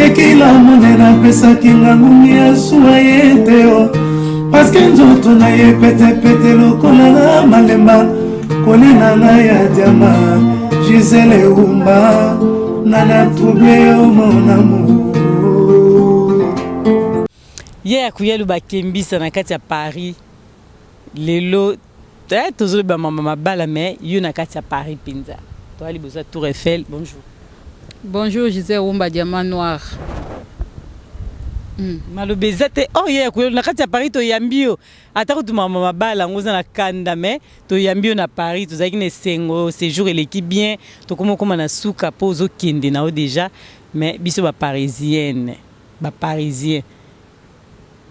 Ekila monene apesaki nga ngungi ya suwa ye te o paske nzoto na ye petepete lokola na malemba koli na ngai ya diama Gisele Umba nana trouble yo mon amour. Ye ya kuyalu bakembisa na kati ya Paris lelo eh, tozoloba mama mabala mais yo na kati ya Paris mpenza toya liboso ya Tour Eiffel. Bonjour. Bonjour Gisèle Wumba Diamant Noir. Maloba eza te oh ye ya kuyalu na kati ya Paris toyambi yo ata kutu mama mabala yango oza na kanda mais toyambi yo na Paris tozalaki na esengo séjour eleki bien tokoma okoma na suka mpo ozokende na yo déjà mais biso ba parisienne ba parisien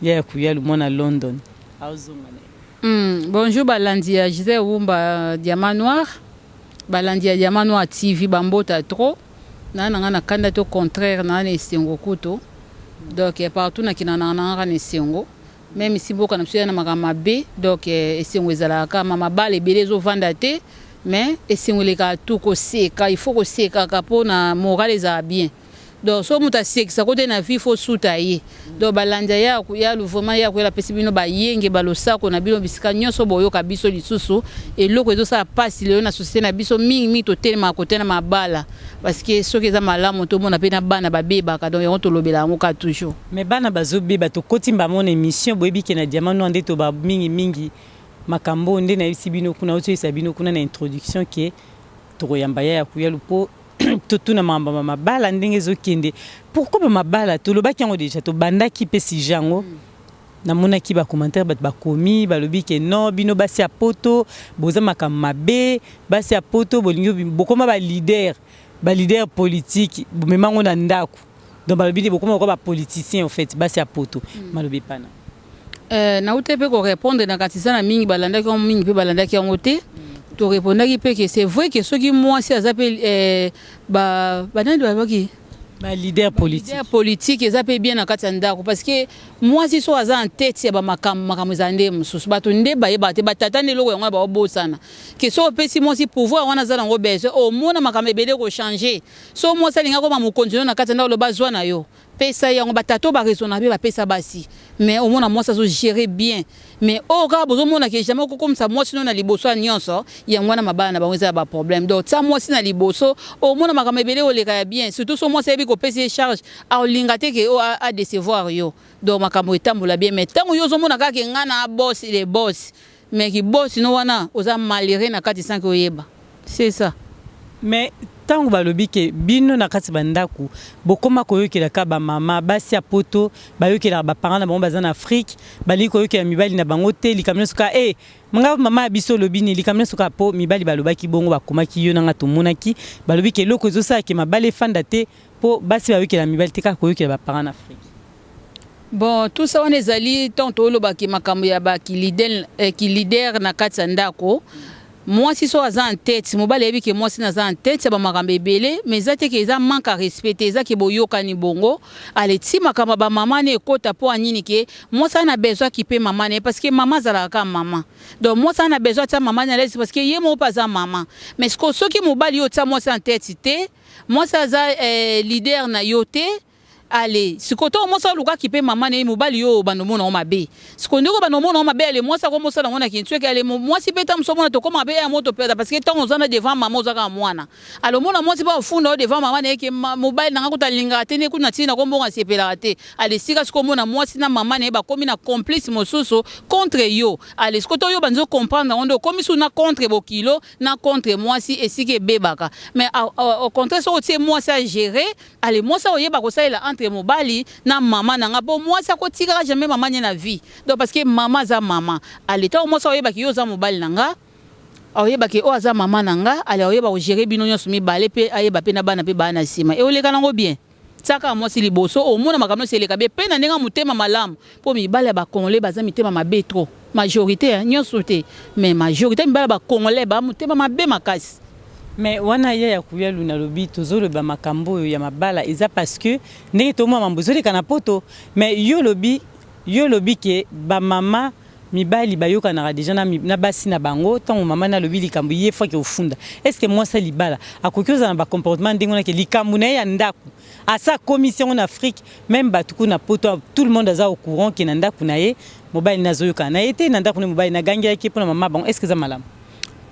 ya ya kuyalu mwana London aozonga na ye. Bonjour balandi ya Gisèle Wumba Diamant Noir, balandi ya Diamant Noir TV bambota trop. Na na nga na kanda te au contraire na na esengo kutu. Donc partout na kina na na nga na esengo. Même si mboka na biso ya na makambo mabe, donc esengo ezalaka kaka mabala ebele ezovanda te, mais esengo elekaka tout koseka, il faut kosekaka mpo na moral ezala bien. Donc soki moto asekisa ko te na vie faut suta ye. Donc balandi ya ya vraiment ya koyela apesi bino bayenge balosako na bino bisika nyonso boyoka biso lisusu eloko ezosala mpasi lelo na société na biso mingi mingi totelemaka kote na mabala parce que soki eza malamu tomona mpe na bana babebaka donc yango tolobela yango kaka toujours. Mais bana bazobeba tokoti mbamo na émission boyebi ke na Diamant Noir nde toba mingi mingi makambo oyo nde nayebisi bino kuna otoyebisa bino kuna na introduction ke tokoyamba ya ya kuyalu mpo totuna makambo ya mabala ndenge ezokende. Pourquoi ba mabala tolobaki yango déjà tobandaki mpe sujet yango namonaki ba commentaire bato bakomi balobi ke non bino basi ya poto boza makambo mabe basi ya poto bolingi bokoma ba leader ba leader politique bomema yango na ndako donc balobi nde bokoma lokola ba politicien en fait basi ya poto maloba epana. Nauti mpe korépondre na kati na mingi balandaki yango mingi mpe balandaki yango te torépondaki mpe ke c'est vrai ke soki mwasi aza mpe banani balobaki ba leader politique leader politique eza mpe bien na kati ya ndako parce que mwasi so aza en tête ya bamakambo makambo ezala nde mosusu bato nde bayebaka te batata nde eloko yango wana baobosana ke so opesi mwasi pouvoir wana aza nango besoin omona makambo ebele kochange so mwasi alingi akoma mokonzi no na kati ya ndako loba zwa na yo pesa yango batata oyo baraisonna mpe bapesa basi mais omona mwasi azogérer bien mais oyo kaka bozomona ke jamais okokomisa mwasi no na liboso ya nyonso yango wana mabala na bango eza ya baproblème. Donc tia mwasi na liboso omona makambo ebele oleka ya bien surtout so mwasi ayebi kopesa ye charge aolinga te ke oyo adécevoir yo donc makambo etambola bien. Mais ntango yo ozomona kaka ke nga na boss le boss mais kiboss no wana oza malheureux na kati sans ke oyeba, c'est ça. Mais ntango balobi ke bino na kati bandako bokóma koyokelaka bamama basi ya poto bayokelaka baparent na bango baza na Afrique balingi koyokela mibali na bango te likambo nyonso kaka e nga mama ya biso olobi nini likambo nyonso kaka mpo mibali balobaki bongo bakomaki yo nanga tomonaki balobi ke eloko ezosala ke mabala efanda te mpo basi bayokela mibali te kaka koyokela baparent na Afrique. Bon, tout ça wana ezali ntango tolobaki makambo ya bakileader eh, na kati ya ndako mwasi so aza en tête mobali ayebi ke mwasi naza en tête ya bamakambo ebele mais eza te ke eza manque à respect te eza ke boyokani bongo ale ti makambo ya bamama ne ekota mpo anini ke mwasi aza na besoin akipe mama na ye parce que mama azalaka kaka mama. Donc mwasi aza na besoin atia mama na l'aise parce que ye moko mpe aza mama. Mais sikoyo soki mobali yo otia mwasi en tête te mwasi aza leader na yo te ale sikoyo ntango mwasi alukaki mpe mama na ye mobali yo bando omona ngo mabe sikoyo ndenge bando omona ngo mabe ale mwasi akomosala yango na kintu eke ale mwasi mpe ntango mosu omona tokóma mpe ya moto perdre parce que ntango oza na devant mama oza kaka mwana ale omona mwasi mpe afunda yo devant mama na ye ke mobali na nga kuta alingaka te nde kutu na ntina kombongo asepelaka te ale esika sikoyo omona mwasi na mama na ye bakomi na complice mosusu contre yo ale sikoyo to yo banzi ocomprendre yango nde okomi su na contre bokilo na contre mwasi esika ebebaka. Mais au contraire soki otie mwasi agérer ale mwasi akoyeba kosalela entre mobali na mama na nga mpo mwasi akotikaka jamais mama nye na vie donc parce que mama aza mama ale ntango mwasi akoyebaki yo oza mobali na nga akoyebaki oyo aza mama na nga ale akoyeba kogérer bino nyonso mibale mpe ayeba mpe na bana mpe baa na nsima eoleka nango bien. Tiaka mwasi liboso omona makambo nyonso eleka bien mpe na ndenge ya motema malamu mpo mibali ya bacongolais baza mitema mabe trop majorité nyonso te mais majorité mibali ya bacongolais ba motema mabe makasi. Mais wana ye ya kuyalu nalobi tozoloba makambo oyo ya mabala eza parce que ndenge tomona mambo ezoleka na poto mais yo lobi ke bamama mibali bayokanaka deja na basi na bango ntango mama nalobi likambo ye faki ofunda est ce que mwasi ya libala akoki ozala na bacomportement ndenge wana ke likambo na ye ya ndako? Asa akomisi yango na Afrique, meme bato kuna poto, tout le monde aza au courant ke na ndako na ye mobali na azoyokana na ye te, na ndako na mobali nagangelaki ye mpona mama bango. Est ce que eza malamu?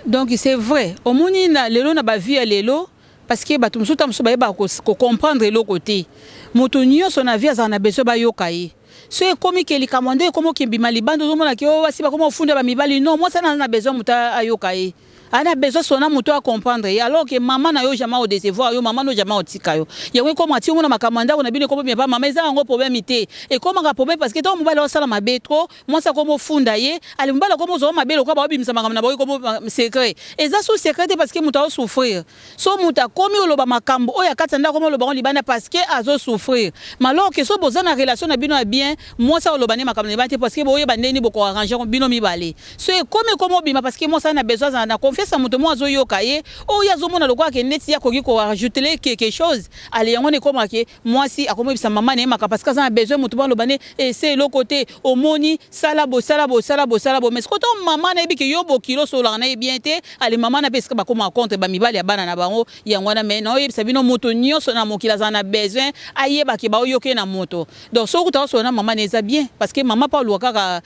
Donc c'est vrai, omoni na lelo, na bavie ya lelo, parce que bato mosusu, ta mosusu bayebaka kocomprendre eloko te. Moto nyonso na vie azala na besoin bayoka ye. So ekomi ke likambo nde ekomi okembima libanda, ozomona ke oyo basi bakoma ofunda bamibali. Non, mwasi ana na besoin moto ayoka ye, ana besoin sona moto acomprendre ye, alors que mama na yo jamais odécevoir yo, mama no jamais otika yo. Yango ekoma ti omona makambo ya ndako na bino ekoma bien pa mama, eza yango problème te. Ekomaka problème parce que ntango mobali aosala mabe trop, mwasi akoma ofunda ye. Ale mobali akoma ozwa mabe lokola baobimisa makambo na bango, ekoma secret. Eza sous secret te, parce que moto aosouffrir. So moto akomi oloba makambo oyo akati ya ndako, akomi oloba ngo libanda parce que azosouffrir. Mais alors que so boza na relation na bino ya bien, mwasi aloba nde makambo na libanda te, parce que boyeba ndeni bokoarrange bino mibale. So ekomi ekomi obima parce que mwasi aza na besoin, azala na confiance ya moto mo azoyoka ye, oyo azomona lokola ke neti ye akoki koajouter quelque chose. Ale yango wana ekomaka ke mwasi akomoyebisa mama na ye makambo parce que aza na besoin moto mo aloba ne ese eloko te, omoni, sala bo, sala bo, sala bo, sala bo. Mais sikoyo to mama nayebi ke yo bokilo osololaka na ye bien te. Ale mama na mpe esika bakomaka contre bamibali ya bana na bango, yango wana. Mais naoyebisa bino, moto nyonso na mokili azala na besoin ayeba ke baoyoka ye na moto. Donc soki okuta osolola na mama na, eza bien, parce que mama mpo aluka kaka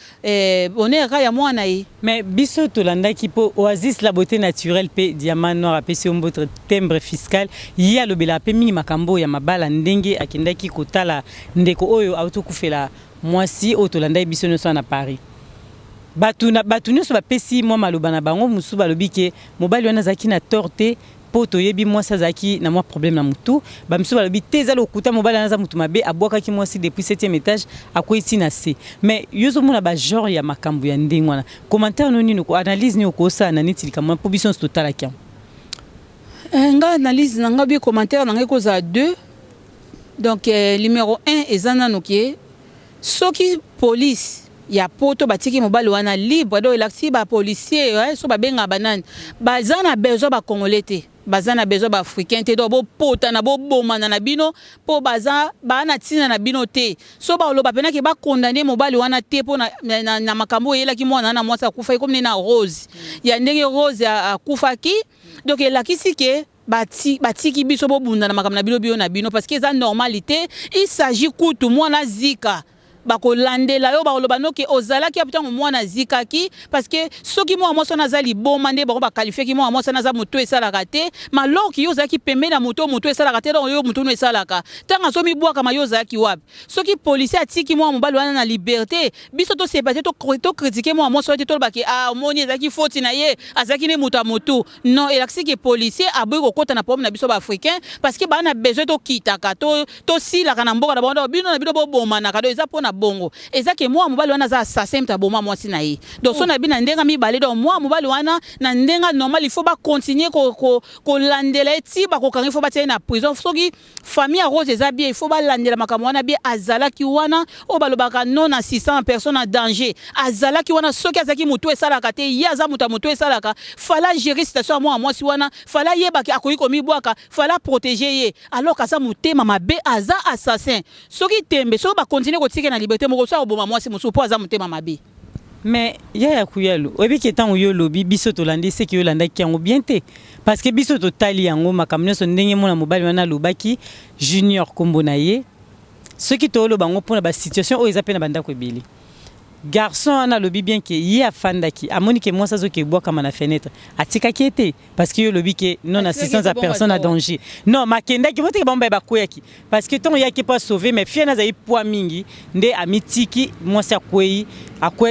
bonheur kaka ya mwana ye. Mais biso tolandaki mpo Oasis la beauté naturelle mpe Diamant Noir apesi yo mbote, timbre fiscal. Ye alobelaka mpe mingi makambo ya mabala, ndenge akendaki kotala ndeko oyo auti kufela mwasi oyo tolandaki biso nyonso na Paris. Bato na bato nyonso bapesi mwa maloba na bango. Mosusu balobi ke mobali wana azalaki na tort te, mpo toyebi mwasi azalaki na mwa problème na motu. Bamisusu balobi te, eza lokuta, mobali wana aza motu mabe, abwakaki mwasi depuis 7e étage, akwei ti na se. Mais yo ozomona bagenre ya makambo ya ndenge wana, commentaire no nini, analyse nini okosala na neti likambo wana, mpo biso nyonso totalaki yango? Nga analyse na nga bi commentaire na ngai kozala deux. Donc numéro 1 eza nano ke soki police ya poto batiki mobali wana libre, donc elakisi bapolicier so babengaka banani, baza na besoin bacongolais te, baza na besoin baafricain te. Donc bopotana, bobomana na bino, mpo baza baa na ntina na bino te. So baloba mpenake bakondane mobali wana te mpo na, na, na, na makambo oyo eyelaki mwana wana, mwasi akufaki komi nde na Rose ya ndenge Rose akufaki. Donc elakisi ke batiki biso bobunda na makambo na bino, bino na bino, parce que eza normal te. Il s'agit kutu mwana zika, bakolandela yo, bakoloba noke ozalaki apo ntango mwana azikaki, parce que soki mwana mwasi wana aza liboma, nde bango baqualifiaki mwana mwasi wana aza moto esalaka te. Maloki yo ozalaki pembeni ya moto, moto esalaka te. Donc yo moto ono esalaka ntango azomibwakama, yo ozalaki wapi? Soki policier atiki mwana mobali wana na liberté, biso tosepa te, tocritiquer mwana mwasi wana te, tolobaki ah, omoni, ezalaki foti na ye, azalaki nde moto ya motu. Non, elakisi ke policier aboyi kokɔta na problème na biso baafricain, parce que baa na besoin tokitaka, tosilaka na mboka na bango. Bino na bino bobomanaka. Donc eza mpo na bongo, eza ke mwana mobali wana aza assassin, moto aboma mwasi na ye. Donc so na bino na ndenge mibale, donc mwana mobali wana na ndenge normal, il faut bacontinue kolandela ye ti bakokanga, il faut batia ye na prison. Soki famille ya Rose eza bien, il faut balandela makambo wana bien. Azalaki wana, oyo balobaka non assistant personne en danger, azalaki wana. Soki azalaki motu esalaka te, ye aza moto ya motu esalaka, fallait gérer situation ya mwana mwasi wana, fallait ayebaki akoki komibwaka, fallait protéger ye. Alors aza motema mabe, aza assassin. Soki tembe, soki bakontinue kotika na liberté moko, so akoboma mwasi mosusu, mpo aza motema mabe. Mais yaya Kuyalu, oyebi ke ntango yo olobi biso tolandi, seki yo olandaki yango bien te, parce que biso totali yango makambo nyonso ndenge mona mobali wana alobaki, Junior nkombo na ye. Soki tooloba yango mpona basituation oyo eza mpe na bandako ebele, garçon wana alobi bien ke ye afandaki, amoni ke mwasi azoki ebwakama na fenêtre, atikaki ye te, parce que yo olobi ke non assistance à personne en danger. Non, makendaki boteke bango baye bakweyaki, parce que ntongo yaki mpo asauve, mais fille wana azali poids mingi nde amitiki, mwasi akwei,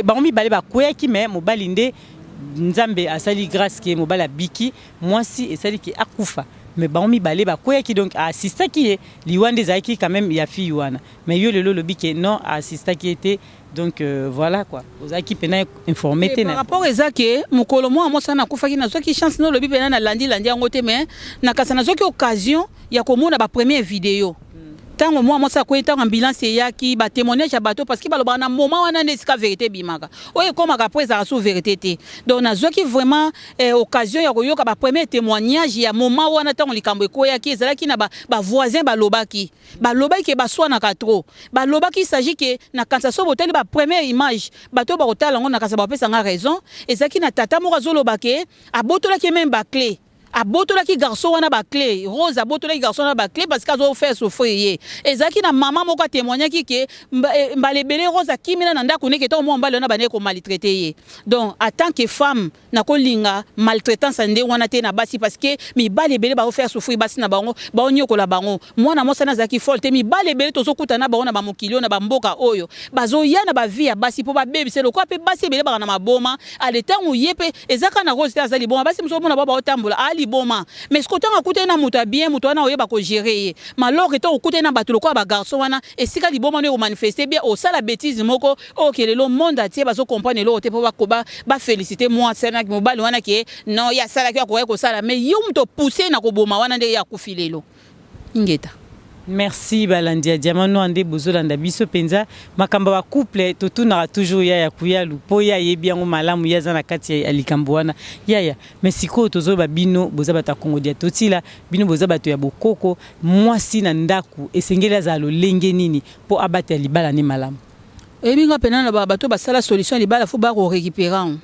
bango mibale bakweyaki. Mais mobali nde Nzambe asali grâce ke mobali abiki, mwasi esali ke akufa, mais bango mibale bakweyaki. Donc aassistaki ye, liwa nde ezalaki quand même ya fille wana. Mais yo lelo olobi ke non, aassistaki ye te. Donc voilà quoi, ozalaki mpena informé te. Par rapport eza ke mokolo mwana mwasi wana akufaki, nazwaki chance na olobi mpena nalandi-landi yango te, mais nakasa nazwaki occasion ya komona bapremière vidéo ntango mwana mwasi akwei, ntango ambulance eyaki, batémoignage ya bato, parce que balobaka na moment wana nde esika vérité ebimaka, oyo ekomaka po ezalaka sous vérité te. Donc nazwaki vraiment occasion ya koyoka bapremier témoignage ya moment wana ntango likambo ekweyaki. Ezalaki na bavoisin ba balobaki ke baswanaka trop, balobaki s'agit ke na kanisa so botali bapremière image, bato oyo bakotala yango na kanisa bapesanga raison. Ezalaki na tata moko azoloba ke abotolaki même baclé. Abotolaki garçon wana ba clé. Rose abotolaki garçon wana ba clé parce que azo faire souffrir ye. Ezalaki na mama moko atémoignaki ke mbala ebele Rose akimina na ndako neke ntango mwa mobali wana bandeki komaltraiter ye. Donc en tant que femme, nakolinga maltraitance ya nde wana te na basi, parce que mibali ebele baofaire souffrir basi na bango, baonyokola bango. Mwana mwasi wana azalaki folle te. Mibali ebele tozokutana na bango na bamokili oyo, na bamboka oyo, bazoya na bavie ya basi mpo babebisa. Lokola mpe basi ebele baka na maboma, ale ntango ye mpe eza kaka na Rose te aza liboma. Basi mosusu omona bao baotambola aa liboma, mais siko ntango akutani na moto ya bien, moto wana oyeba kogérer ye. Malor ntango okutani na bato lokola bagarçon wana, esika liboma no ekomanifester bien, osala bétise moko oyo ke lelo monde entier bazocomprendre eloko te mpo baféliciter mwasi wana, mobali wana, ke non, ye asalaki, akoki kosala, mais yo moto opousse na koboma wana nde ye akufi lelo. Ingeta. Merci. Balandi ya Diamant Noir, nde bozolanda biso mpenza makambo ya bacouple, totunaka toujours yaya Kuyalu mpo ye ayebi yango malamu, ye aza na kati ya likambo wana. Yaya, mais sikoyo tozoyeba, bino boza bato ya Kongo dia Totila, bino boza bato ya bokoko, mwasi na ndako esengeli azala lolenge nini mpo abatela libala ne malamu? Oyebi, nga mpena na bato basala solution ya libala, faut bakorécupérer yango,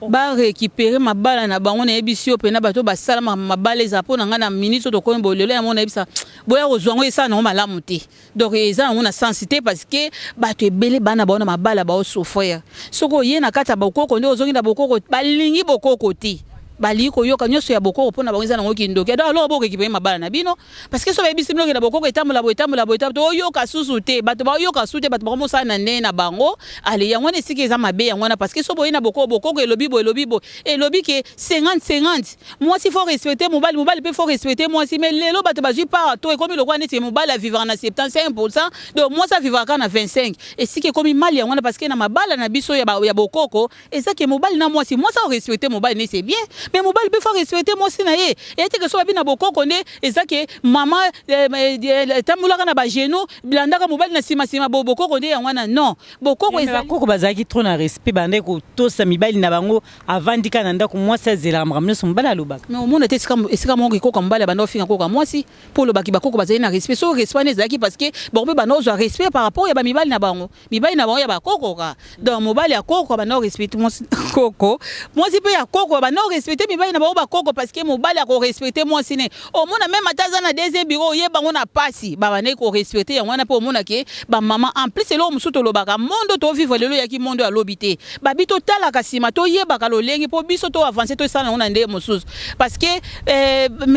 barécupérer mabala na bango. Nayebisi yo mpena, bato basala mabala ezala mpo na ngai na minute oyo tokomi bolelo yango, nayebisa boya kozwa yango, esala nango malamu te. Donc eza yango na sens te, parce que bato ebele bana bao na mabala baosouffrir. Soki oye na kati ya bokoko, nde ozongi na bokoko, balingi bokoko te, balingi koyoka nyonso ya bokoko, mpo na bango eza nango kindoki. Donc alors borécupérer mabala na bino, parce que so bayebisi bino okenda bokoko, etambola boye, etambola boye, toyoka susu te, bato baoyoka susu te, bato bakomosala na ndenge na bango. Ale yango wana esika eza mabe yango wana, parce que so boye na bokoko, bokoko elobi boye, elobi boye, elobi ke 50 50, mwasi faut respecter mobali, mobali mpe faut respecter mwasi. Mais lelo bato bazwi part to ekomi lokola neti mobali avivaka na 75, donc mwasi avivaka na 25. Esika ekomi mali yango wana, parce que na mabala na biso ya bokoko eza ke mobali na mwasi, mwasi arespecter mobali ne, c'est bien, mais mobali mpe faut respecter mwasi na ye. Eya te ke so babi na bokoko nde eza ke mama etambolaka na bagenou, landaka mobali na nsima nsima, bokoko nde yango wana. Non, bokoko Bakoko bazalaki trop na respect, bandaki kotosa mibali na bango. Avandi kaka na ndako, mwasi azelaka makambo nyonso mobali alobaka. Mais omona te esika moko ekoka mobali abanda ofinga koka mwasi mpo olobaki bakoko bazali na respect. So respect wana ezalaki parce que bango mpe banda ozwa respect par rapport ya bamibali na bango, mibali na bango ya bakokoka. Donc mobali ya koko banda orespecter mwasi koko, mwasi mpe ya koko banda orespecter mibali na bango bakoko, parce que mobali akorespecter mwasi ne, omona même ata aza na deuxième bureau, oyeba yango na pasi, babandaki korespecter yango wana. Mpe omona ke bamama, en plus eloko mosusu tolobaka, monde tovivre lelo eyaki monde alobi te, babi totalaka nsima, toyebaka lolenge mpo biso toavancer, tosala yango na ndenge mosusu, parce que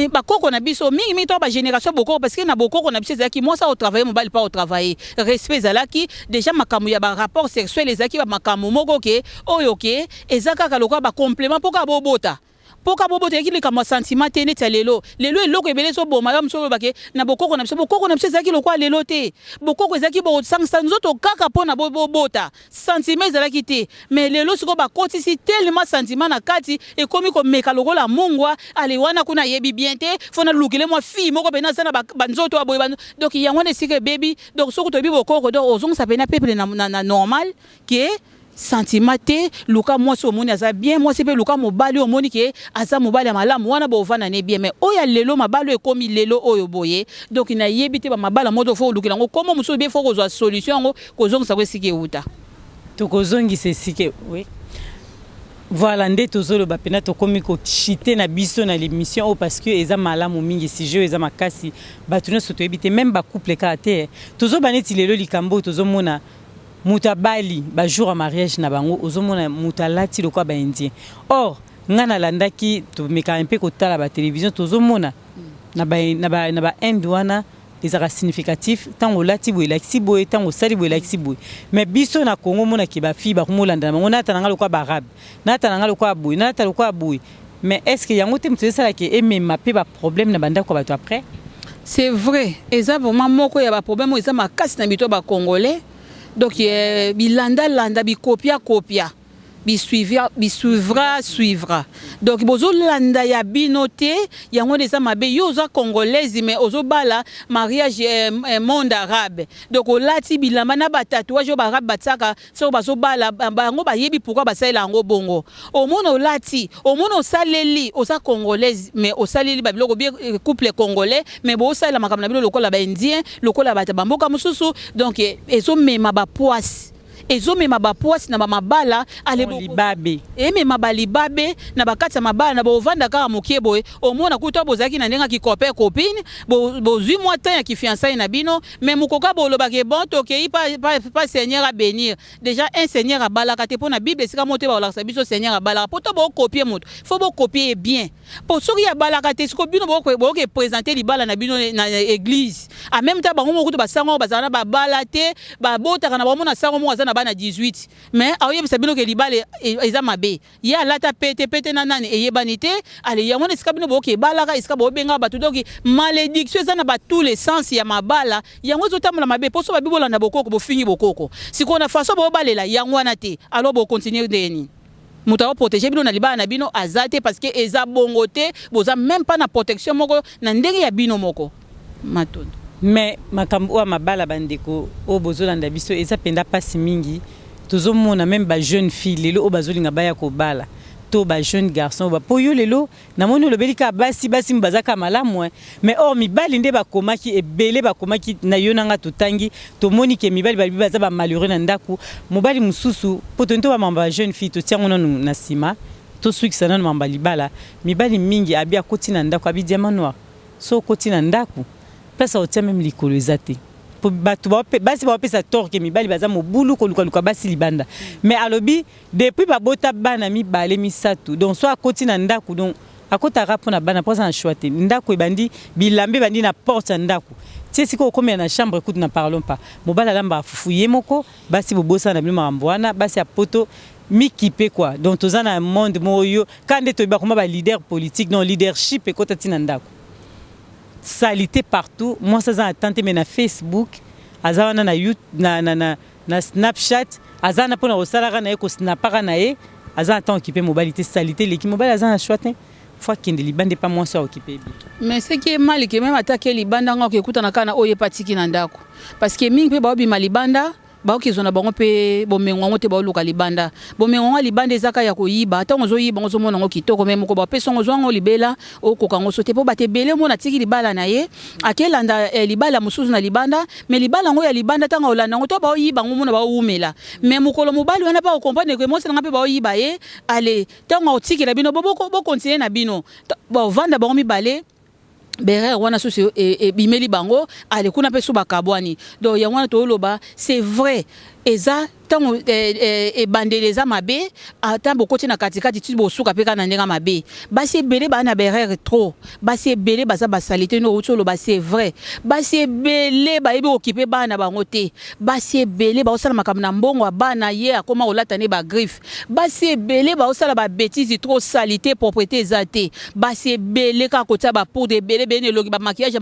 bakoko na biso mingimingi to bagénération bokoko, parce que na bokoko na biso ezalaki mwasi aotravailler, mobali mpe aotravailler, respect ezalaki déjà. Makambo ya barapport sexuel ezalaki bamakambo moko ke oyo ke eza kaka lokola bacomplément mpo kaka bobota, mpo ka bobota, eyaki likambo ya sentiment te neti ya lelo. Lelo eloko ebele ezoboma yo mosu olobake na bokoko na biso. Bokoko na biso ezalaki lokola lelo te. Bokoko ezalaki bosangisa nzoto kaka mpo na bobota, sentiment ezalaki te. Mais lelo sikoyo bakotisi tellement sentiment na kati, ekomi komeka lokola mungwa. Ale wana kuna ayebi bien te, faut nalukile mwa fille moko pena aza na banzoto ya boye. Donc yango wana esika ebebi. Donc soki toyebi bokoko, donc ozongisa pena peuple na normal ke sentiment te. Luka mwasi omoni aza bien, mwasi mpe luka mobali omoni ke aza mobali ya malamu, wana bovanda ne bien. Mais oyo ya lelo, mabala oyo ekomi lelo oyo boye, donc nayebi te, bamabala moto faut olukela yango komo mosusu bien, faut kozwa solution yango, kozongisa ko esika euta. Tokozongisa esika, oui. Voilà, nde tozoloba mpena, tokomi kochuter na biso na l'émission oyo, parce que eza malamu mingi, sujet oyo eza makasi. Bato nyonso toyebi te, même bacouple kaka te. Tozoba neti lelo likambo oyo tozomona, moto abali, bajour ya mariage na bango, ozomona moto alati lokola baindien. Or ngai nalandaki, tomekaka mpe kotala batélévision, tozomona na bainde ba, ba wana ezalaka significatif. Ntango olati boye elakisi boye, ntango osali boye elakisi boye. Mais biso na Congo, omonaki bafille bakomolanda na bango, nalata na ngai lokola baarabe, nalata na ngai lokola boye, nalata lokola boye. Mais est ce que yango te moto esalaki emema mpe baproblème na bandako ya bato après? C'est vrai, eza vraiment moko ya baproblème oyo eza makasi na mito ya bacongolais. Donc bilandalanda, bikopia kopia, bisuivra bisuivra suivra. Donc bozolanda ya bino te, yango wana eza mabe. Yo oza congolaise, mais ozobala mariage monde arabe, donc olati bilamba na batatouage oyo baarabe batiaka soki bazobala. Bango bayebi pourquoi basalela yango bongo. Omona olati, omona osaleli, oza congolaise mais osaleli babiloko bien, couple congolais, mais bosalela makambo na bino lokola baindien, lokola bato bamboka mosusu. Donc ezomema bapoise. Ezomema bapoisi na bamabala. Ale libabe. Emema balibabe na bakati ya mabala na bovanda kaka mokie boye, omona kuta bozalaki na ndenge ya kicopain copine, bozwi mwa temps ya kifiançailles na bino, mais mokoka bolobaka bon, tokei pa, pa, pa Seigneur a bénir. Déjà un Seigneur abalaka te, mpo na Bible esika moko te bakolakisa biso Seigneur abalaka. Mpo to bokopie moto, faut bokopie ye bien, mpo soki abalaka te, siko bino bokoke présenter libala na bino na église. En même temps, bango moko kutu basango oyo bazala na babala te, babotaka na bango na sango moko aza na bana 18, mais aoyebisa bino ke libala eza mabe. Ye alata pete pete na nani eyebani te. Ale yango wana esika bino bokoke ebalaka, esika bobengaka bato. Donc malédiction eza na ba tous les sens ya mabala. Yango ezotambola mabe, mpo so babi bolanda bokoko, bofingi bokoko. Sikoyo na façon bobalela yango wana te, alors bokontinue ndenge nini? Moto akoprotege bino na libala na bino aza te, parce que eza bongo te. Boza même pas na protection moko na ndenge ya bino moko. Matondo. Mais makambo oyo ya mabala, bandeko oyo bozolanda biso, eza mpenza mpasi mingi. Tozomona même bajeune fille lelo oyo bazolinga baya kobala, to bajeune garçon oyo. Mpo yo lelo namoni olobeli kaka basi, basi baza kaka malamu, mais or mibali nde bakomaki ebele. Bakomaki na yo nanga totangi, tomoni ke mibali balobi baza bamalheureux na ndako. Mobali mosusu, mpo toni to bamamba bajeune fille, totiango nanu na nsima, tosukisa nanu mamba libala. Mibali mingi abi akoti na ndako, abi Diamant Noir, so okoti na ndako, place akotia même likolo eza te. Po bato basi baopesa tort ke mibali baza mobulu, kolukaluka basi libanda. Mais alobi depuis babota bana mibale, misato, donc so akoti na ndako, donc akotaka mpo na bana, mpo aza na choix te. Ndako ebandi bilamba, ebandi na porte ya ndako tie esika okomela na chambre kutu na parlons pas. Mobali alambaka fufu ye moko. Basi, bobosana na bino makambo wana. Basi ya poto mikipe quoi. Donc toza na monde moko oyo kaka nde toyebi bakoma baleader politique, non, leadership ekota ntina ndako, salité partout. Mwasi aza na tante, mais na Facebook aza wana, na Snapchat aza wana mpona kosalaka na ye, kosnapaka na ye, aza na temps okipe mobali te. Salité eleki, mobali aza na choix te, faut akende libanda epa mwasi oyo aokipe ye bien. Mais ce qui est mal, ke même atake libanda nga okekutana kaka na oyo epatiki na ndako, parce que mingi mpe baobima libanda, baokezwa na bango mpe bomengo yango te. Baoluka libanda bomengo yango libanda, eza kaka ya koyiba. Ntango ozoyiba yango, ozomona yango kitoko, mais moko bapesa yango, ozwa yango libela, okoka yango so te. Mpo bato ebele omona atiki libala na ye, akelanda libala mosusu na libanda. Mais libala yango ya libanda, ntango olanda yango to baoyiba yango, omona baowumela. Mais mokolo mobali wana mpe akokomprendre ke mwasi nanga mpe baoyiba ye. Ale ntango akotikela bino, bokontinue na bino, bovanda bango mibale, berere wana susu ebimeli bango. Ale kuna mpe su bakabwani. Donc yango wana tooloba, c'est vrai, eza ntango ebandeli eza mabe, ata bokoti na katikati ti bosuka mpe kaka na ndenge mabe. Basi ebele baa na berere trop, basi ebele baza basali te. No outi oloba, c'est vrai, basi ebele bayebi kokipe bana bango te. Basi ebele baosala makambo na mbongo ya bana, ye akóma kolata ne bagriffe. Basi ebele baosala babêtises trop, salité, propreté eza te. Basi ebele kaka kotia bapoudre ebele ebele na elongi, bamaquillage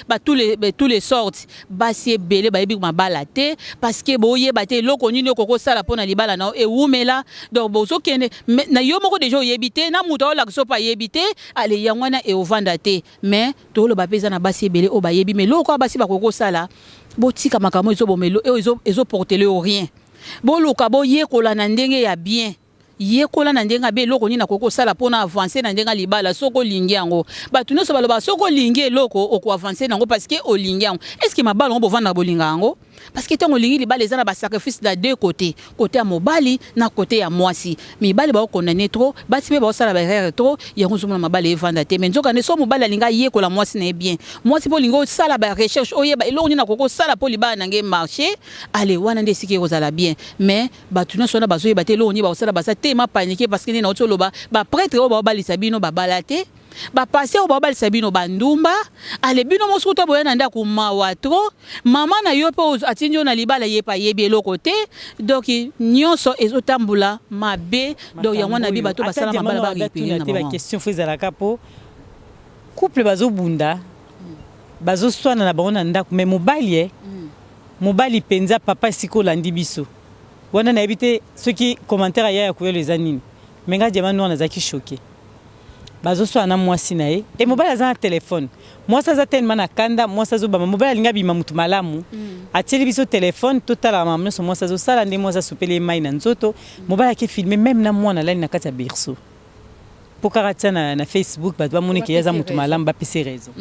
ba tous les sortes. Basi ebele bayebi mabala te, parce que boyeba te eloko nini okoki kosala mpo na libala na yo ewumela. Donc bozokende na yo moko déjà oyebi te, na moto aolakisa mpo ayebi te. Ale yango wana eovanda te. Mais toloba mpe eza na basi ebele oyo bayebi. Mais eloko oyo basi bakoki kosala, botika makambo ezoboma, oyo ezoportele yo rien. Boluka boyekola na ndenge ya bien, yekola na ndenge abe eloko nini nakoki kosala mpona avance na ndenge ya libala. Soki olingi yango, bato nyonso balobaka, soki olingi eloko, okoavance nango, parce que olingi yango. Est ce que mabala yango bovandaka bolinga yango? Parce que ntango olingi libala, eza na basacrifice na deux côtés, côté ya mobali na côté ya mwasi. Mibali baokondane trop, basi mpe baosala baerreur trop. Yango ozomona mabala evanda te. Mais nzokande so mobali alingi ayekola mwasi na ye bien, mwasi mpo olingi osala barecherche, oyeba eloko nini nakoki kosala mpo libala na ngai marché. Ale wana nde esika ekozala bien. Mais bato nyonso wana bazoyeba te eloko nini bakosala, baza tema paniqué, parce que nde nauti oloba, baprêtre oyo baobalisa bino babala te, bapasteur oyo baobalisa bino bandumba. Ale bino mosuku to boya na ndako, mawa trop. Mama na yo mpe atindi yo na libala, ye mpe ayebi eloko te. Donc nyonso ezotambola mabe. Donc yango wana bi bato basala mabala barepere na bango. Question faut ezalaka mpo couple bazobunda, bazoswana na bango na ndako, mais mobali e mobali mpenza, papa, esika olandi biso wana, nayebi te soki commentaire aya ya koyelo eza nini. Mais nga Diamant Noir nazalaki choqué. Bazoswana na mwasi na ye e mobali aza na telefone. Mwasi aza telema na kanda, mwasi azobama, mobali alingi abima motu malamu. Atieli biso telefone, totalaka makambo nyonso mwasi azosala. Nde mwasi asopeli ye mai na nzoto, mobali ake filme même na mwana alali na kati ya berceau, mpo kaka atia na Facebook, bato bamoni ke ye aza motu malamu, bapesi raison.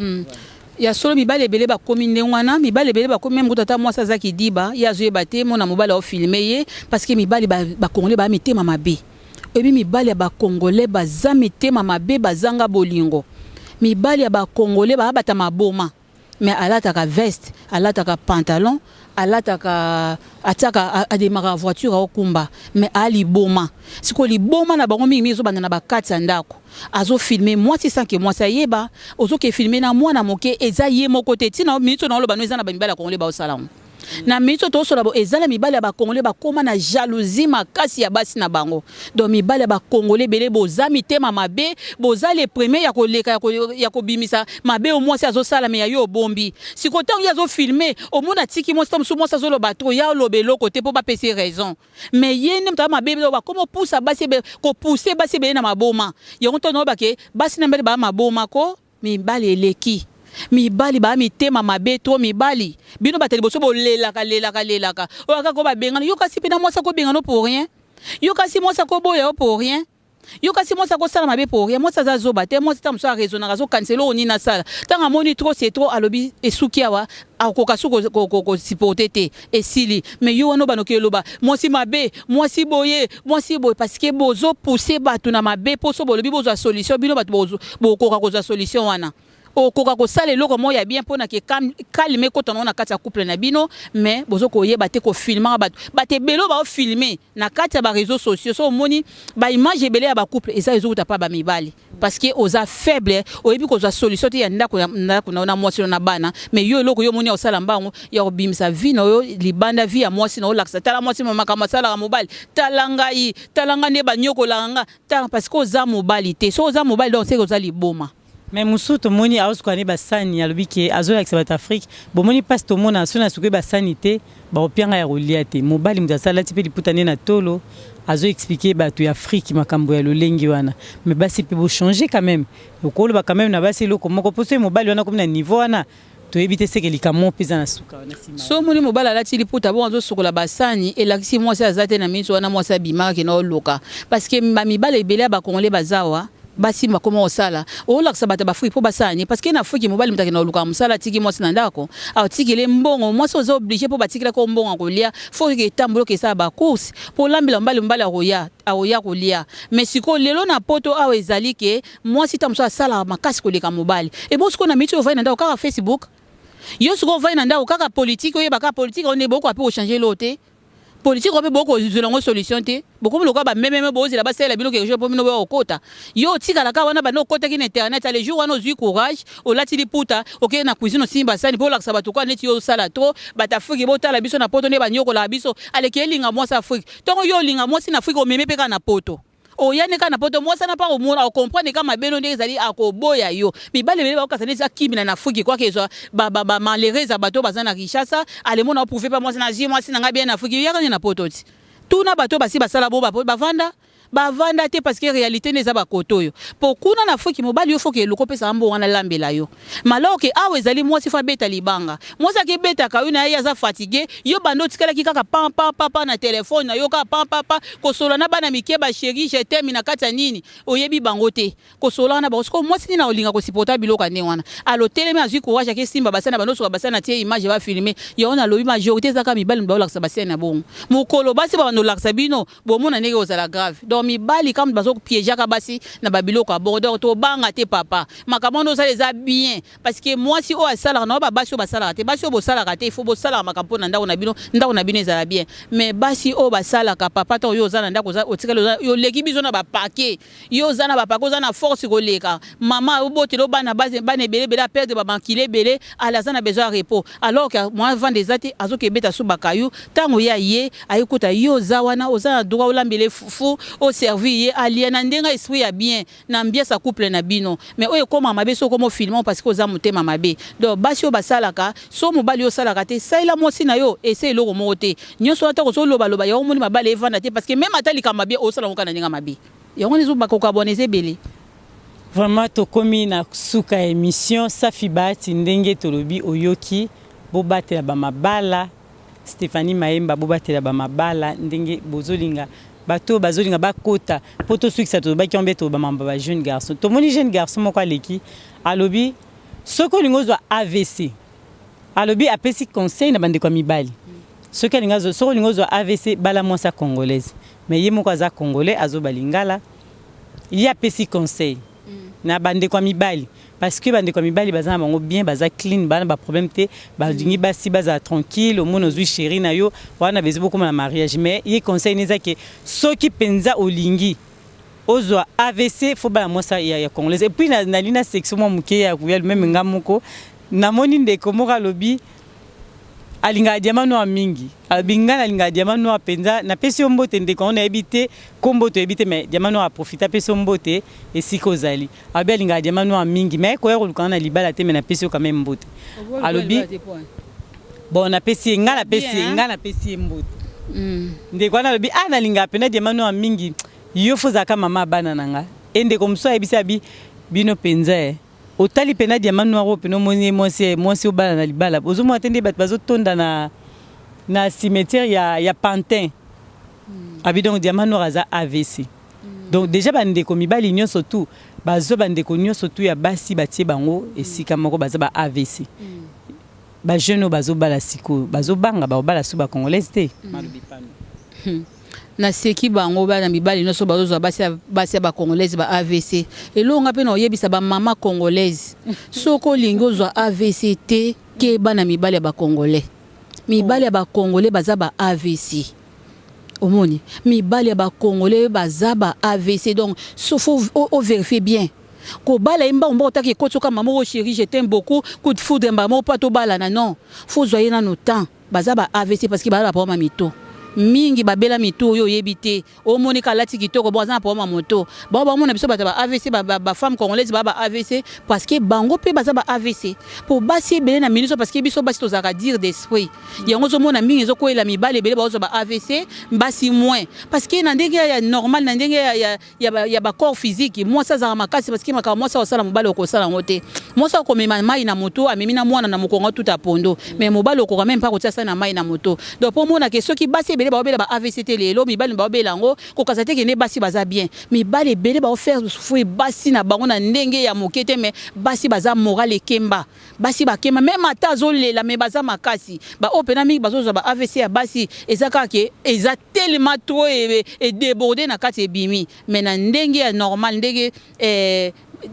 Ya solo, mibali ebele bakomi ndenge wana. Mibali ebele bakomi meme kutu ata mwasi aza kidiba, ye azoyeba te, mona mobali aofilme ye, parce que mibali bacongolais baya mitema mabe. Oyebi, mibali ya bacongolais baza mitema mabe, bazanga bolingo. Mibali ya bacongolais baya bata maboma, mais alataka veste, alataka pantalon, alataka, atiaka, ademaka voiture, aokumba, mais aliboma. Sikoyo liboma na bango mingimingi ezobanda na bakati ya ndako. Azofilme mwasi sans que mwasi ayeba, ozoke filme na mwana moke. Eza ye moko te. Ntina miniti oyo naoloba no, eza na bamibali ya congolais baosala yango. Na miniti oyo tozosola bo, eza na mibali ya bacongolais bakóma na jalousie makasi ya basi na bango. Donc mibali ya bacongolais ebele boza mitema mabe, boza le premier ya koleka ya kobimisa mabe oyo mwasi azosala, mais ya yo obombi. Sikoyo ntango ye azofilme, omona atiki mwasi, ta mosusu mwasi azoloba trop, ya oloba eloko te mpo bapesa ye raison, mais ye nde moto aza mabe. Bakoma opusa basi, kopousse basi ebele na maboma yango. Ntango nayobake basi na mibali baya maboma ko, mibali eleki, mibali baya mitema mabe to mibali bino bato ya liboso bolelaka, lelaka, lelaka oyo kaka oyo babengana yo. Kasi mpe na mwasi akobengana pour rien, yo kasi mwasi akoboya yo pour rien, yo kasi mwasi akosala mabe pour rien. Mwasi aza zoba te. Mwasi ta mosusu araisonnaka, azokanisa eloko nini asala. Ntango amoni trop c'est trop, alobi esuki awa, akoka su kosupporter te, esili. Mais yo wana obanoki eloba mwasi mabe, mwasi boye, mwasi boye, parce que bozopousse bato na mabe. Mpo so bolobi bozwa solution, bino bato bokoka kozwa solution wana, okoka kosala eloko moko ya bien mpona ke calme ekota nango na kati ya couple na bino. Mais bozo koyeba te kofilmaka bato. Bato ebele oyo baofilme na kati ya baréseaux sociaux, so omoni baimage ebele ya bacouple, eza ezokuta mpa bamibali, parce que oza faible, oyebi kozwa solution te ya ndako, ndako na yo na mwasi na bana. Mais yo eloko yo omoni ya kosala mbango ya kobimisa vie na yo libanda, vie ya mwasi na olakisa: tala mwasi, makambo asalaka mobali, tala ngai, tala ngai nde banyokolaka nga, tala. Parce que oza mobali te. So oza mobali, donc seke oza liboma. Mais mosusu tomoni aosuka ne basani, alobi ke azolakisa bato Afrique, bomoni mpasi tomona so na sukoyi basani te, bakopianga ya kolia te. Mobali moto asala ti mpe liputa nde na tolo, azoexpliquer bato ya Afrique makambo ya lolenge wana. Mais basi mpe bochange quand même. Okoloba quand même na basi eloko moko, mpo soki mobali wana komi na niveau wana, toyebi te seke likambo mpe eza na suka wana nsima. So omoni mobali alati liputa bongo, azosukola basani, elakisi mwasi aza te. Na miso wana mwasi abimaka, kende oluka, parce que bamibali ebele ya bacongolais baza wa basi bakoma kosala, olakisa bato baafrike mpo basala nini? Parce que na Afrike mobali moto akenda koluka mosala, atiki mwasi na ndako, atikele mbongo. Mwasi oza obligé mpo batikelaki mbongo ya kolia, faut ke etambola, oke esala bacourse mpo olambela mobali. Mobali akoya kolia. Mais sikoyo lelo na Poto awa ezali ke mwasi ta mosusu asalaka makasi koleka mobali. Ebo sikoyo na miti oyo ovandi na ndako kaka Facebook, yo sikoyo ovandi na ndako kaka politike, oyeba kaka politike oyo nde bokoka mpe kochange eloko te. Politike oyo mpe bokozwela yango solution te. Bokomi lokola bamememe, bozela basalela bino quelque chose mpo bino boya kokota. Yo otikala kaka wana, banda okotaki na internet. Ale jour wana ozwi courage, olati liputa, okei na cuisine, osimbi basani mpo olakisa bato kwa neti yo osala trop. Bato Afrike, botala biso na Poto nde banyokolaka biso. Aleki elinga mwasi Afrike, ntongo yo olinga mwasi na Afrike, omemi mpe kaka na Poto, oyani kaka na Poto, mwasi wana mpa omona, ocomprendre ka mabe no ndenge ezali, akoboya yo. Mibali ebele bakokasa neti akimina na Afrike, kwaka ezwa bamalheureuse ya bato oyo baza na Kinshasa. Alemona oprouve mpa mwasi, nazwi mwasi na ngai bien na Afrike, yaka nde na Poto ti tuna bato basi basala bo bavanda, bavanda te, parce que réalité nde eza bakoto oyo. Mpo kuna na Afrike mobali yo faut que eloko opesaka mbongo wana alambela yo malor ke awa ezali mwasi faut abeta libanga. Mwasi akebetaka yo na ye, aza fatigue. Yo banda otikalaki kaka pam pam pam pam na telefone na yo, kaka pam pam pam, kosolola na bana mike, bachéri je t'aime, na kati ya nini oyebi bango te, kosolola na bango. Sikoyo mwasi nini olinga kosupporta biloko ya ndenge wana? Alo telemi, azwi courage, akesimba basani na bando soka basani, atie image, bafilme yango. Nalobi majorité eza kaka mibali baolakisa basani na bongo. Mokolo basi babanda olakisa bino, bomona ndenge ozala grave. Donc mibali kama bazopiégeaka basi na babiloko ya bongo. Donc tobanga te, papa, makambo wana ozala eza bien, parce que mwasi oyo asalaka na babasi oyo basalaka te, basi oyo bosalaka te, il faut bosalaka makambo mpo na ndako na bino, ndako na bino ezala bien. Mais basi oyo basalaka, papa, ntango yo oza na ndako, otikali oleki biso na bapake, yo oza na bapake, oza na force koleka mama obotela bana, bana ebele ebele, aperdre bamakili ebele, ale aza na besoin ya repos, alors que mwa vande eza te, azokebeta so bakayu. Ntango ya ye ayekuta yo oza wana, oza na droit olambela fufu, oservir ye, alia na ndenge esprit ya bien, na ambiance ya couple na bino. Mais oyo ekóma mabe so okóma ofilme parce que oza motema mabe. Donc basi oyo basalaka, so mobali oyo osalaka te, salela mwasi na yo ese eloko moko te. Nyonso wana ntango ozolobaloba yango, omoni mabala evanda te, parce que même ata likambo mabe osala yango kaka na ndenge mabe, yango wana ezobakoka bwana eza ebele. Vraiment, tokomi na suka ya émission. Safi Bahati, ndenge tolobi, oyoki, bobatela bamabala. Stéphanie Mayemba, bobatela bamabala ndenge bozolinga. Bato bazolinga bakota mpo tosukisa. Tolobaki yango mpe tolobama ba jeune garçon. Tomoni jeune garçon moko aleki, alobi Soki olingi ozwa AVC, alobi apesi conseil na bandeko ya mibali, soki alingi, soki olingi ozwa AVC, bala mwasi ya congolaise. Mais ye moko aza congolais, azoba lingala. Ye apesi conseil na bandeko ya mibali parce que bandeko ya mibali baza na bango bien, baza clean, bana ba problème te, balingi basi bazala tranquille. Omona ozwi chéri na yo wana, bezi bokóma na mariage. Mais ye conseil ne eza ke soki mpenza olingi ozwa AVC, faut bala mwasi ya congolaise. Et puis nali na section mwa moke ya koya même nga moko, namoni ndeko moko alobi alingaka Diamant Noir mingi. Alobi ngai nalingaka Diamant Noir mpenza. Napesi yo mbote, ndeko yango nayebi te kombo, toyebi te, mais Diamant Noir aprofite, apesi yo mbote esika ozali. Alobi alingaka Diamant Noir mingi, mais koya kolukanga na libala te, mais napesi yo quand même mbote. Alobi bon, napesi ye, ngai napesi ye, ngai napesi ye mbote. Ndeko wana alobi a nalingaka mpenza Diamant Noir mingi, yo faut ozalaka mama bana na nga. E ndeko mosusu ayebisi abi bino mpenza e otali mpena Diamant Noir oyo mpena omoni mwasi, mwasi obala na libala, ozomona te nde bato bazotonda na cimetière ya Pantin. Abi donc Diamant Noir aza AVC. Donc déjà bandeko mibali nyonso tu bazwa, bandeko nyonso tu ya basi batie bango esika moko, baza ba AVC. Bajeune oyo bazobala sikoyo bazobanga bakobala su bacongolaise te. Malobi pano. Naseki bango, bana mibali nyonso bazozwa basi ya bacongolaise ba AVC. Elonga mpe na oyebisa bamama congolaise, soki olingi ozwa AVC te, ke bana mibali ya bacongolais, mibali ya bacongolais baza ba AVC. Omoni, mibali ya bacongolais baza ba AVC. Donc so faut ovérifie bien kobala ye mbango mbango otaki ekoti oka mama oyo chéri, je t'aime beaucoup, coup de foudre mbala moko mpo atobalana. Non, faut ozwa ye nano temps. Baza ba AVC parce que baza baproblème ya mito mingi, babela mitu oyo oyebi te. Omoni ka alati kitoko, bon, aza na problème ya moto. Bango bamona biso bato ba AVC, bafemme congolaise baa ba AVC parce que bango mpe baza ba AVC po basi ebele na miniso, parce que biso basi tozalaka dur d'esprit. Yango ozomona mingi ezokweyela mibali ebele bazozwa ba AVC, basi moins, parce que na ndenge ya normal, na ndenge ya bacorps physique, mwasi azalaka makasi, parce que makambo mwasi akosala, mobali okosala yango te. Mwasi akomema mai na moto, amemi na mwana na mokongo tuta pondo, mais mobali okoka même mpa kotia sa na mai na moto. Donc mpo omonake soki basi ebele baobela ba AVC te lelo, mibali baobela yango, kokasa te kende basi baza bien. Mibali ebele baofaire souffrir basi na bango na ndenge ya moke te, mais basi baza moral ekemba, basi bakemba. Même ata azolela, mais baza makasi. Baoyo mpena mingi bazozwa ba AVC ya basi, eza kaka ke eza tellement trop edéborde na kati, ebimi. Mais na ndenge ya normal, ndenge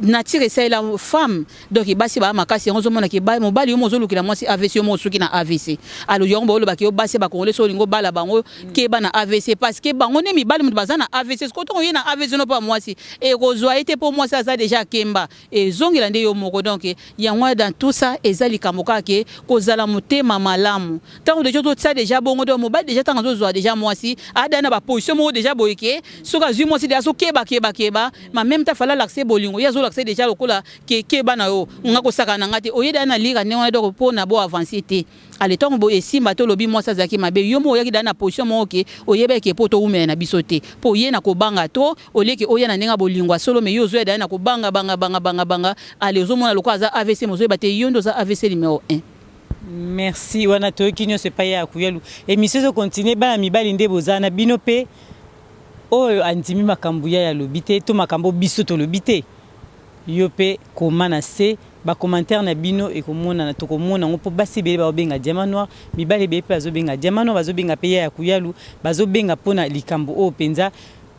nature esalela femme, donc basi baa makasi. Yango ozomonaki mobali yo mo ozolukela mwasi AVC, yo mo osuki na AVC. Alors yango baolobaki yo basi bakongole, so olingi obala bango, keba na AVC, parce que bango nde mibali moto baza na AVC. Sikoyo ntongo ye na AVC no mpo ya mwasi ekozwa ye te, mpo mwasi aza déjà akemba, ezongela nde yo moko. Donc yango dans tout ça eza likambo kaka ke kozala motema malamu. Ntango déjà totia déjà bongo, donc mobali déjà ntango azozwa déjà mwasi, ada na baposition moko déjà boye ke soki azwi mwasi déjà azokeba keba keba, ma même ta fala alakise bolingo, ye azolakisa déjà lokola ke keba na yo, nga kosaka na nga te, oyeda na lira ndenge wana. Donc mpo na bo avance te, ale ntango boye esimba te, olobi mwasi azalaki mabe, yo moko oyaki daa na position moko ke oyebaki mpo towumela na biso te, mpo oye na kobanga to olieke oya na ndenge ya bolingo ya solo, mais yo ozoya daa na kobanga banga banga banga banga. Ale ozomona lokola aza AVC, mozoyeba te yo nde oza AVC numéro 1. Merci. Wana toyoki nyonso epai ya Kuyalu. Émission ezocontinue. Bana mibali nde boza na bino mpe oyo andimi makambo ya alobi te to makambo biso tolobi te, yo mpe koma na se bacommentaire na bino, ekomonana, tokomona yango. Mpo basi ebele bazobenga Diamant Noir, mibali ebele mpe bazobenga Diamant Noir, bazobenga mpe ya Kuyalu, bazobenga mpona likambo oyo. Mpenza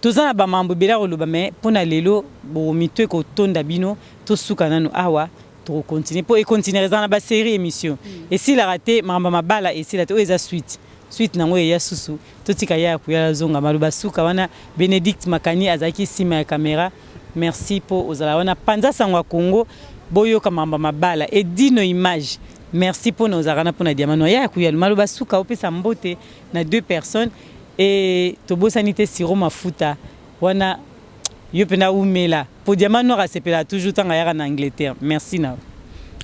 toza na bamambo ebele ya koloba, mais mpona lelo bomito ekotonda bino. Tosuka nanu awa, tokocontinue mpo econtinue, eza na basérie émission esilaka te. Makambo mabala esila te, oyo eza suite, suite nango eya susu. Totika ya Kuyala zonga maloba suka wana. Bénédicte Makani azalaki nsima ya caméra, merci mpo ozala wana. Panza sango ya Congo, boyoka makambo mabala edino image. Merci mpona ozalaka na mpona Diamant Noir. Ya Kuyala, maloba suka, opesa mbote na deux personnes e tobosani te siro mafuta wana. Yo mpena umela po Diamant Noir asepelaka toujours ntango ayaka na Angleterre. Merci na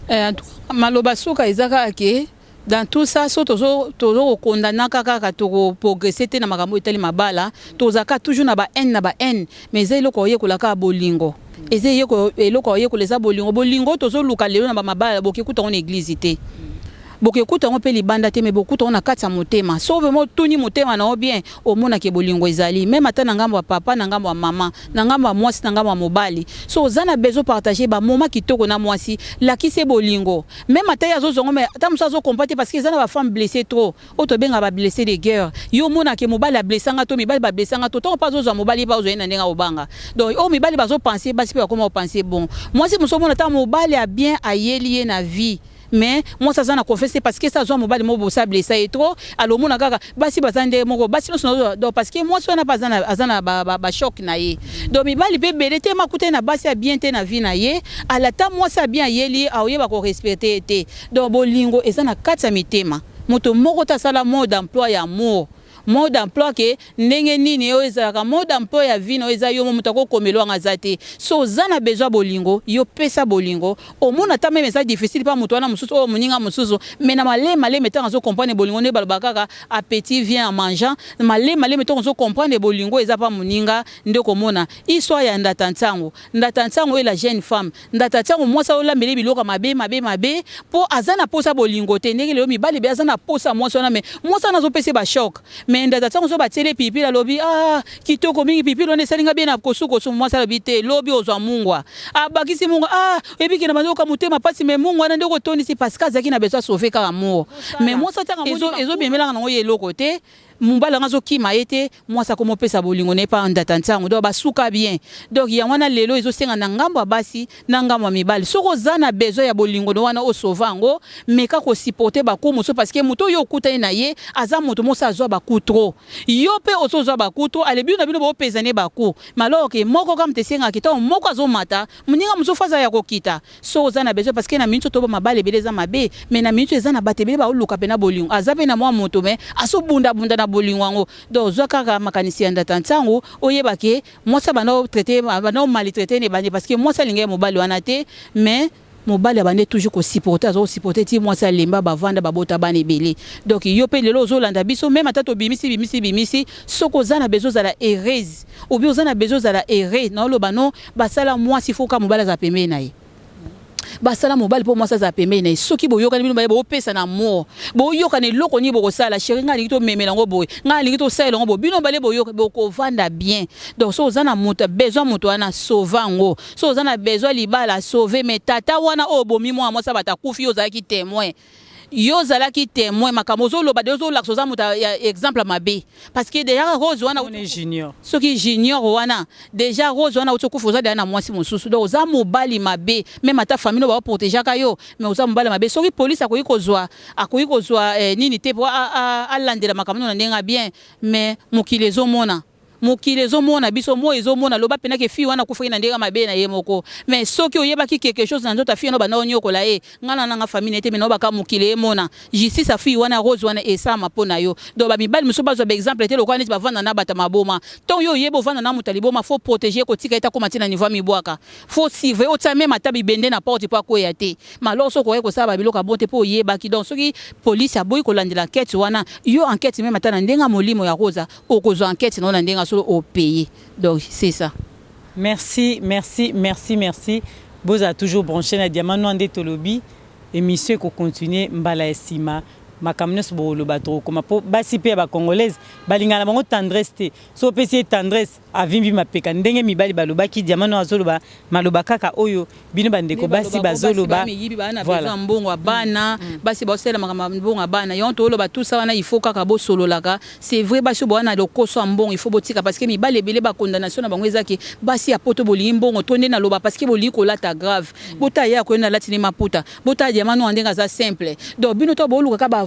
Eh, maloba suka eza kaka ke dans tout ça, so tozokokondanaka kaka, tokoprogresse te na makambo etali mabala. Tozalaka toujours na bahaine na bahaine, mais eza eloko oyekola kaka bolingo, eza eloko oyekola, eza bolingo. Bolingo tozoluka lelo na bamabala, boke kuta ngo na église te. Bokekuta yango mpe libanda te, mais bokuta yango na kati ya motema. Soki vraiment otuni motema na yo bien, omonake bolingo ezali même ata na ngambo ya papa, na ngambo ya mama, na ngambo ya mwasi, na ngambo ya mobali. So oza na besoin partager bamoments kitoko na mwasi, lakisi ye bolingo. Même ata ye azozwa yango, mais ata mosusu azocomprendre te, parce que eza na bafemme blessé trop oyo tobengaka bablessé de guerre. Yo omonake mobali ablessanga to mibali bablessanga to ntango mpe azozwa mobali, ye mpe azozwa ye na ndenge akobanga. Donc oyo mibali bazopense, basi mpe bakoma kopense bon. Mwasi mosusu omona ata mobali ya bien ayeli ye na vie, mais mwasi aza na confiance te, parce que sa azwa mobali moko bosa blessa ye trop. Alors omona kaka basi baza nde moko, basi nyonso. Donc parce que mwasi wana mpe aza na bachoc na ye. Donc mibali mpe ebele te makutani na basi ya bien te na vie na ye. Alata mwasi ya bien ayeli ye, aoyeba korespecte ye te. Donc bolingo eza na kati ya mitema. Moto moko te asala mode d'emploi ya amour, mode d'emploi ke ndenge nini oyo ezalaka. Mode d'emploi ya vie na oyo eza yo mo moto akokomela wanga aza te. So oza na besoin bolingo, yo pesa bolingo. Omona ata même eza difficile mpa moto wana mosusu oyo moninga mosusu, mais na maleme maleme, ntango azocomprendre bolingo, nde balobaka kaka appétit vient en mangeant. Maleme maleme, ntango ozocomprendre bolingo eza mpa moninga, nde komona histoire ya Ndata Ntango. Ndata Ntango oyo, la jeune femme Ndata Ntango, mwasi aolambeli biloko mabe mabe mabe mpo aza na posa bolingo te. Ndenge lelo mibali be aza na posa mwasi wana, mais mwasi wana azopesa bachoc. Mais Ndata Ntango so batieli pilipili, alobi: "Ah, kitoko mingi, pilipili wana esalinga bien na kosukosu." Mwasi alobi: "Te, lobi ozwa mungwa." Abakisi mungwa: "Ah, oyebiki na bandoka motema mpasi, mais mungwa wana nde okotondisi." Parce que azalaki na besoin sauve kaka amour. Mais mwasi atanga ezobemelaka nango ye eloko te, mobali yango azokima ye te. Mwasi akomopesa bolingo na ye mpa Ndata Ntango, donc basuka bien. Donc yango wana lelo ezosenga na ngambo ya basi, na ngambo ya mibali: soki oza na besoin ya bolingo no wana, osauve yango, meka kosupporter bacoup mosusu, parce que moto oyo okutani na ye aza moto moso azwa bacoup trop, yo mpe ozozwa bacoup trop. Ale bino na bino boopesa ne bacoup, mais alors ke moko kaka moto esengaki, ntango moko azomata, moninga mosusu aza ya kokita. So oza na besoin, parce que na miniti toba mabala ebele eza mabe, mais na miniti eza na bato ebele baoluka mpe na bolingo, aza mpe na mwa moto, mais azobundabunda na bolingo yango. Donc ozwa kaka makanisi ya Ndata Ntango, oyeba ke mwasi abanda otraite, abanda omaltraite ne ebandi, parce que mwasi alingi ye mobali wana te, mais mobali abandi toujours kosupporte, aza kosupporte ti mwasi alemba, bavanda, babota bana ebele. Donc yo mpe lelo ozolanda biso, même ata tobimisi bimisi bimisi, soki oza na besoin ozala heureuse obi oza na besoin ozala heureux, naoloba no basala mwasi foka mobali aza pembeni na ye, basala mobali mpo mwasi azala pembeni na ye. Soki boyokani bino baye, boopesa na amour, boyokana eloko nini bokosala: "Chéri, ngai alingi tomemela yango boye, ngai alingi tosalela yango boye." Bino bale boyoka, bokovanda bien. Donc so oza na moto besoin, moto wana sauve yango. So oza na besoin libala, sauve. Mais tata wana oyo bomi mwana mwasi, bato akufi, yo ozalaki témoin, yo ozalaki témoin. Makambo ozoloba de ozolakisa oza moto ya exemple mabe, parce que déjà Rose wana, Junior. Soki Junior wana, déjà Rose wana auti okufa, oza deya na mwasi mosusu. Donc oza mobali mabe. Même ata famille no baoprotegeaka yo, mais oza mobali mabe. Soki police akoki kozwa nini te po alandela makambo no na ndenge ya bien, mais mokili ezomona, mokili ezomona biso, moi ezomona. Loba mpena ke fille wana akufaki na ndenge mabe na ye moko. Mais soki oyebaki quelque chose na nzoto ya fille wana, banda onyokola ye, ngai na nanga famille na ye te, mais naobaka mokili emona justice ya fille wana Rose wana esalama mpo na yo. Donc bamibali mosusu bazwa baexemple te lokola neti bavanda na bato maboma. Ntongo yo oyeba ovanda na moto ya liboma, faut protéger, kotika ye te akóma ti na niveau ya mibwaka. Faut surveiller, otia même ata bibende na porte mpo akweya te. Malor soki okoki kosala babiloko ya bon te mpo oyebaki. Donc soki police aboyi kolandela enquête wana, yo enquête même ata na ndenge ya molimo ya Rosa, okozwa enquête na yo na ndenge ya solo, opaye. Donc c'est ça. Merci, merci, merci, merci. Bozala toujours branché na Diamant Noir. Nde tolobi émission ekocontinue mbala ya nsima. Makambo nyonso bokoloba, tokokoma mpo basi mpe ya bacongolaise balingana na bango tendresse te. So opesi ye tendresse, avimbi mapeka. Ndenge mibali balobaki, Diamant Noir azoloba maloba kaka oyo bino bandeko basi bazoloba. Voilà, mbongo ya bana, basi baosala makambo mbongo ya bana. Yango toloba tout ça wana, il faut kaka bosololaka. C'est vrai, basi oyo bowana lokoso ya mbongo, il faut botika, parce que mibali ebele bacondamnation na bango ezaki basi ya poto bolingi mbongo to nde naloba, parce que bolingi kolata grave. Bota ye akoyo nalati ne maputa, bota Diamant Noir ndenge aza simple. Donc bino to bolukaka bavente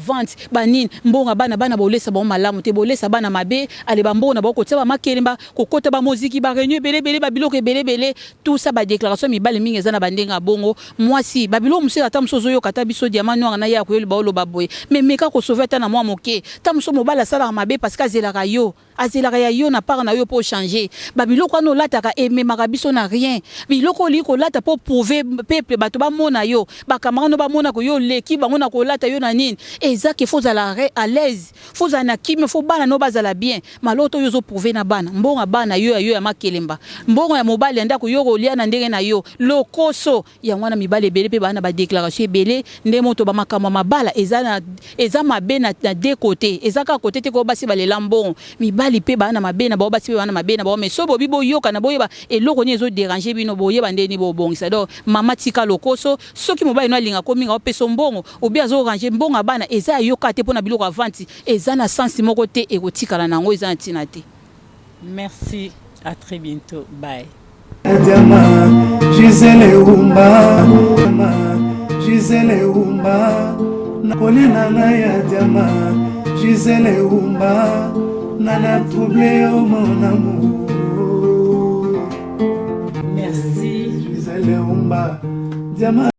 banini, mbongo ya bana, bana bolesa bango malamu te, bolesa bana mabe. Ale bambongo na bango kotia bamakelemba, kokota bamoziki, baréunion ebelebele, babiloko ebelebele, tout ça. Badéclaration mibale mingi eza na bandenge ya bongo. Mwasi babiloko mosusu, ata mosusu ozoyoka ata biso Diamant Noir na ye akoyoloba, oloba boye, mais meka kosauve ata na mwa moke. Ta mosusu mobali asalaka mabe parce que azelaka yo, azelaka ya yo na part na yo mpo ochange. Babiloko wana olataka ememaka biso na rien. Biloko olingi kolata mpo prouver peuple, bato bamona yo, bacamarade no bamonaka yo oleki bango na kolata yo na nini. Eza ke faut ozala à l'aise, faut ozala na kimia, faut bana no bazala bien. Maloto oyo ozo prouver na bana, mbongo ya bana yo ya yo ya makelemba, mbongo ya mobali ya ndako yo kolia na ndenge na yo, lokoso. Yango wana mibali ebele pe baa na ba declaration ebele nde moto ba makambo ya mabala eza na eza mabe na, na deux cotes. Eza kaka cote te ko basi balela mbongo, mibali pe baa na mabe na bango, basi pe baa na mabe na bango. Mais soki bobi boyokana, boyeba eloko nini ezo deranger bino, boyeba ndenge nini bobongisa. Donc mama tika lokoso, soki mobali no alinga ko mingi apesa yo mbongo ou bien azo ranger mbongo ya bana, eza ya yo kaka te pona biloko ya vente, eza na sens moko te, ekotikala na yango, eza na tina te. Merci à très bientot bye. Diama, Gisèle Umba, Gisèle Umba, Nakoli na ngai ya diama, Gisèle Umba, nana trouble yo mon amour. Merci. Gisèle Umba, diama.